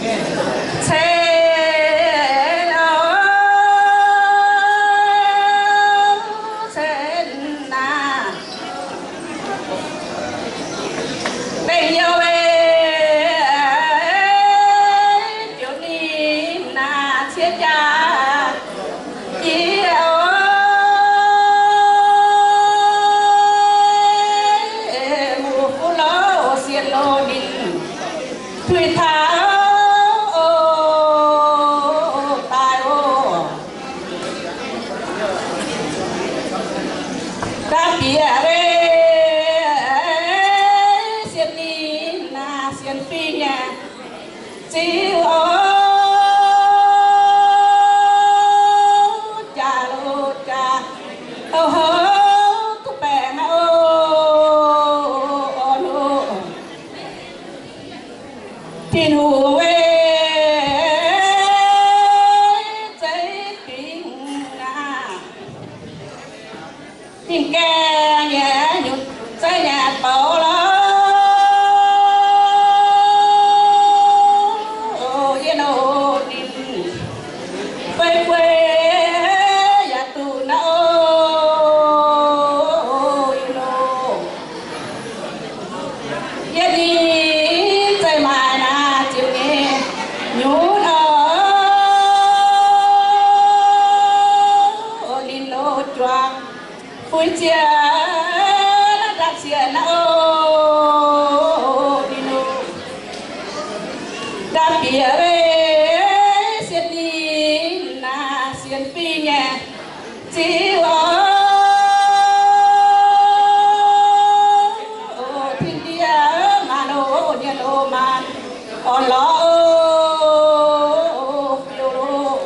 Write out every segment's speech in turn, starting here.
Cen, cen naaic, mengh youh ei, ziouc ninh naaic ciev jaax jiex oc. Muoz-fun louh sienx loz ninh tuix taux oc, daaih oc. Da'bieqc ei, sienx ninh naaic sienx fingx nyei ziux oc, jaax loz jaax, houv houv duqv baengc oc, orn oc. Tin-Hungh ei, zeiv bingx aac, ninh gaengh nyei nyutc zeiv nyei bouc lorqc. Yie nor ninh fei guei yaac duqv naaiv oc, yie nor. Yie ninh zeiv maaih naaiv ziepc nyeic nyutc oc, ninh loz juangc fuix ziex naaiv daaih ziex naaiv oc, ninh loz da'bieqc ei, sienx ninh naaic sienx fingx nyei ziux oc. Tin-ndiev maanc oc, nyienx oc, maanc orn lorqc oc, fiou loh.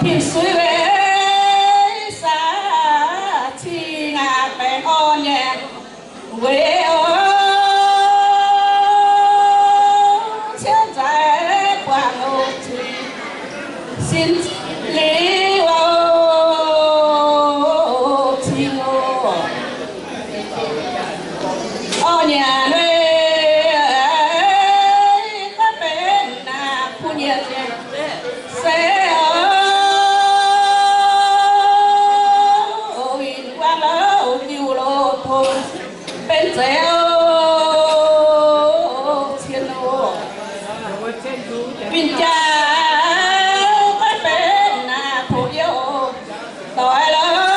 Tin-suiv ei, saax cing aac baengh orn nyei weic oc, ciouv nzaaih buangh oc, zuiz sin liuz oc, cing oc. Orv nyanc ei, gorngv benx naaic kuv nyanc nyei se oc, win-wangv lorqc, diuh loz tong benx zeiz oc, cien oc. Win-jaax gorngv benx naaic poqc youh doix lorqc,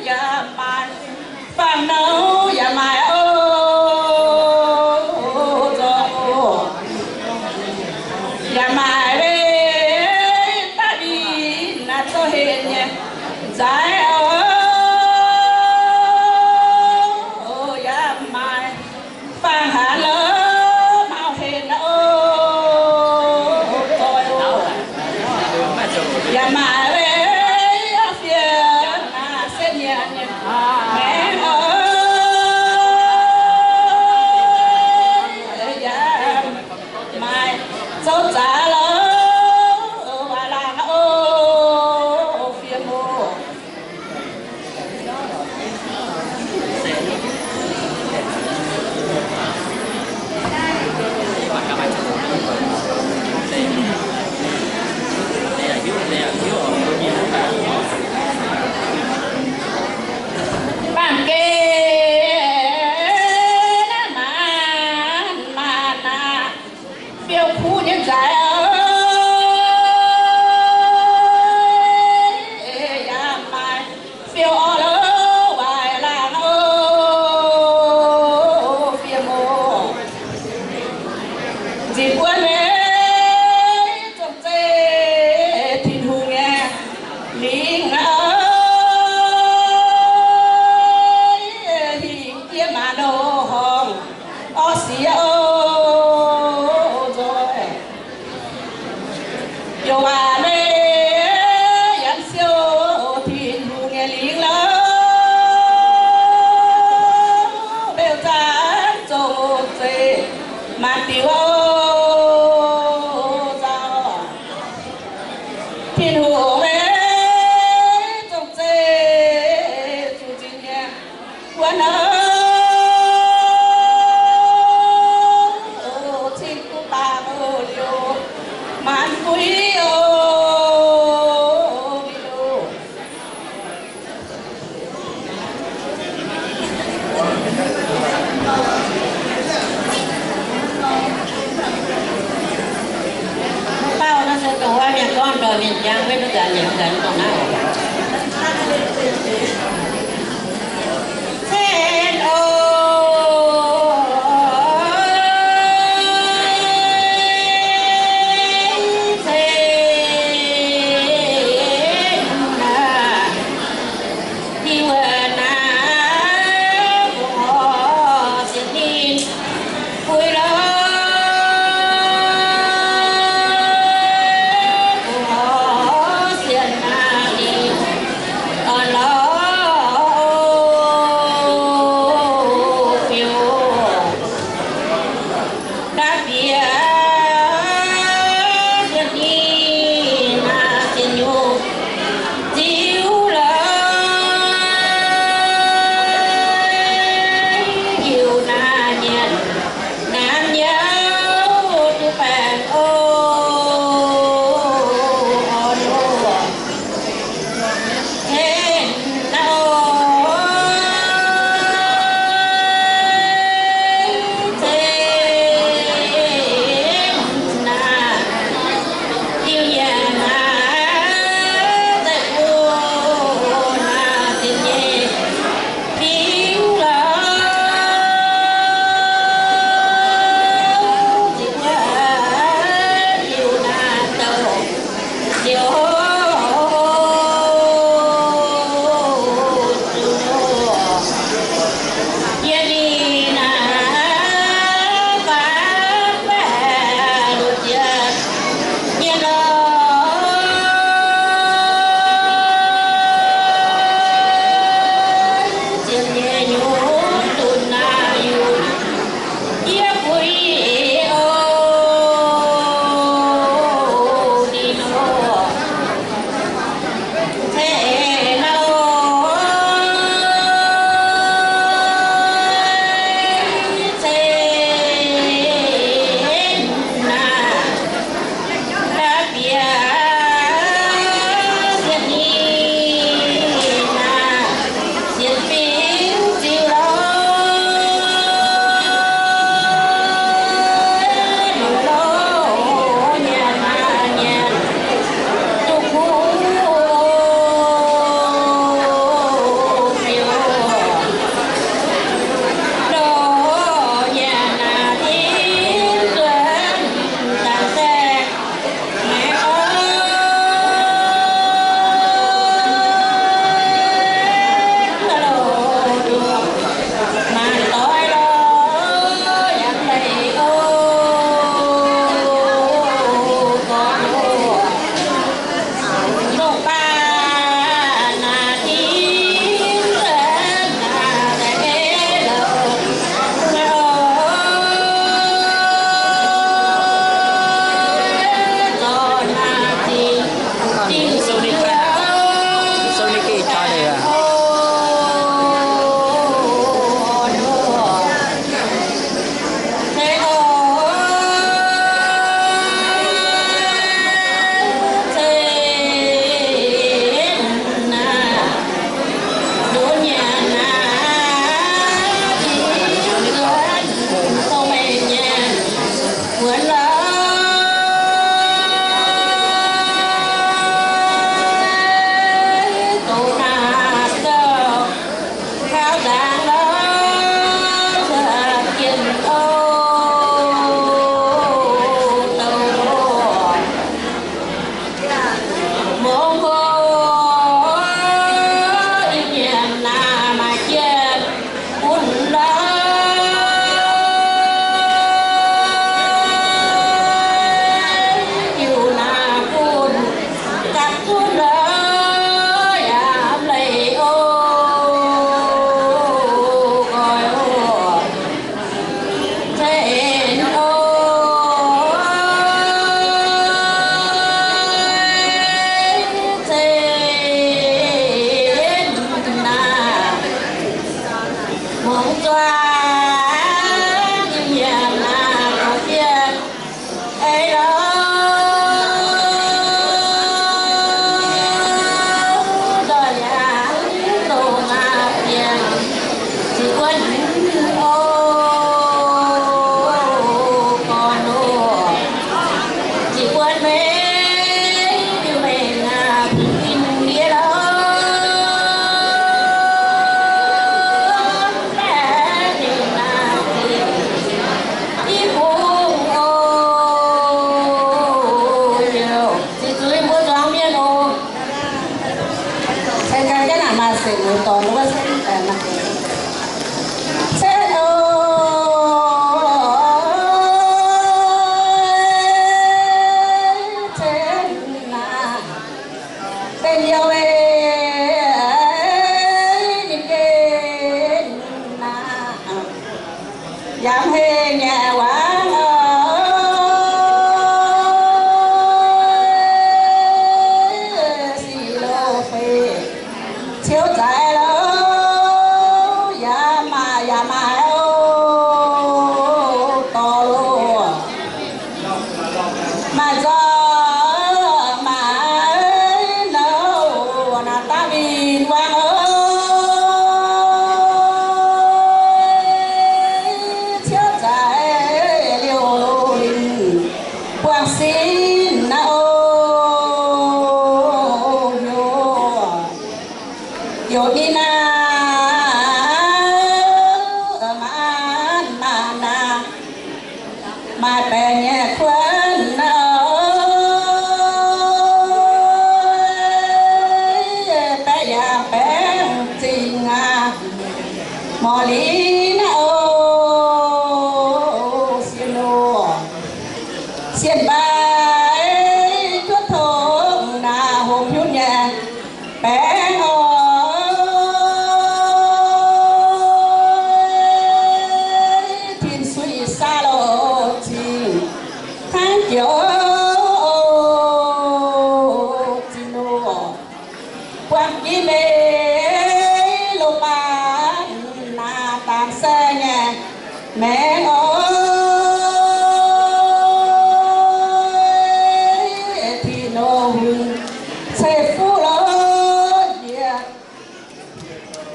yaac maaih fangx nouh yaac maaih oc, zorqv oc, yaac maaih leiz daaih ninh naaic zoux henc nyei nzaaix oc, yaac maaih fangx hanx lorqc, mauh henc oc, zoih oc. Yaac maaih leiz fiev naaic setv nyanc nyei maengx oc, yaac maaih zoux zaax lorqc, waac laangh oc, fiev oc. Baamh gen naaiv maanc maanc naaic, fiou kuv nyei nzaaix oc, yaac maaih fiou orv lorqc, waaic laangh oc, fiev oc. Nzipc buonv nyei zong zeiv Tin-Hungh nyei lingc oc, hingh jiex maanc oc, horngh orv siex oc, nzoih Liangx maiv duqv gaax, liangx gaax dongh naaiv oc. Cen o, cen aac, yie wuov naaiv mbuo horpc sienx ninh, puix lorz mbuo horpc sienx naaiv. nyei waac, sic loz fei ciouv zaaix loh, yaac maaih yaac maaih oc, dorh loh. Maaih zorqv maaih naaiv, naaiv daaih win-wangv oc, ciouv zaaix liouh linh buangh sin naaiv oc, hnyouv youc ninh naaiv, maanc maanc naaiv maaih baengc nyei kuonx naaiv, baeqv yaac baengh zingh aqv, morc liuz naaiv oc, sienh oc, sienh mbaaix juov tongx naaiv hopv hnyunv nyei baengc oc, tin suiv saa loh cing hnangv jiex oc, zinh oc, buangh jiex meih loz-baac naaiv dangx sai nyei maengc oc, tin oc, ceix fuqv loh njiec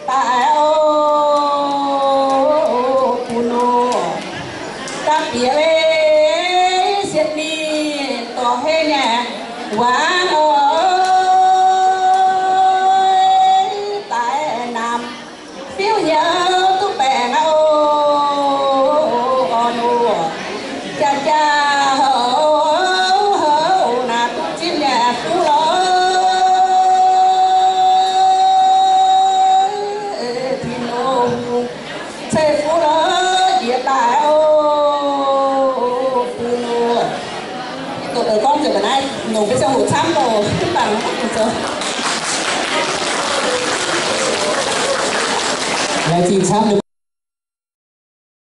daaih oc, bun oc, dangh bieqc sienx ninh dorh hei nyei waac oc, daaih namx fiuv hnyouv duqv baengc aqv oc, orn oc, jaa jaa houc houc naaiv duqv zipv nyei fuqv loh, tin oc, ceix fuqv loh njiec daaih oc, bun oc. Doqc deix gorngv nzengc mbuo naaiv longc mbuo ziangh hoc camv oc, mv baac mv zoux. Laengz zingh camv.